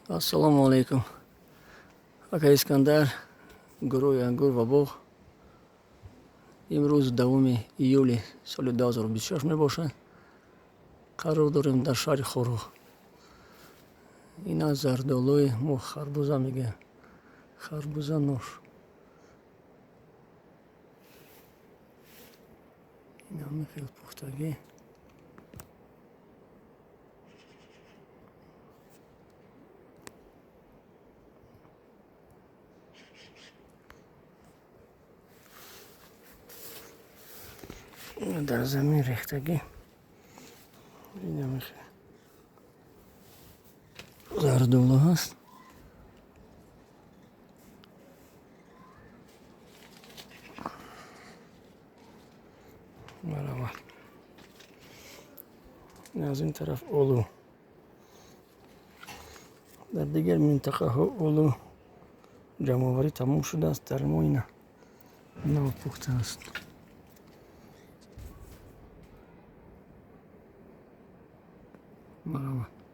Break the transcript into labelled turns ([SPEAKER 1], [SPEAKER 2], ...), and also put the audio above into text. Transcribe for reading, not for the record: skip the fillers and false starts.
[SPEAKER 1] Ассалому алайкум, ака Искандар, гурӯҳи ангур ва боғ. Имрӯз 10 июли соли 2026 мебошад. Қарор дорем дар шаҳри Хоруғ. Ина зардолуи мо, харбуза мегӯям, харбуза нош. Инами хел пухтагӣ. Дар замин рехтагӣ. Инами зардолу ҳаст. Марҳамат, аз ин тараф олу. Дар дигар минтақаҳо олу ҷамъоварӣ тамом шудааст, дар мо ина нав пухта аст. Марҳамат.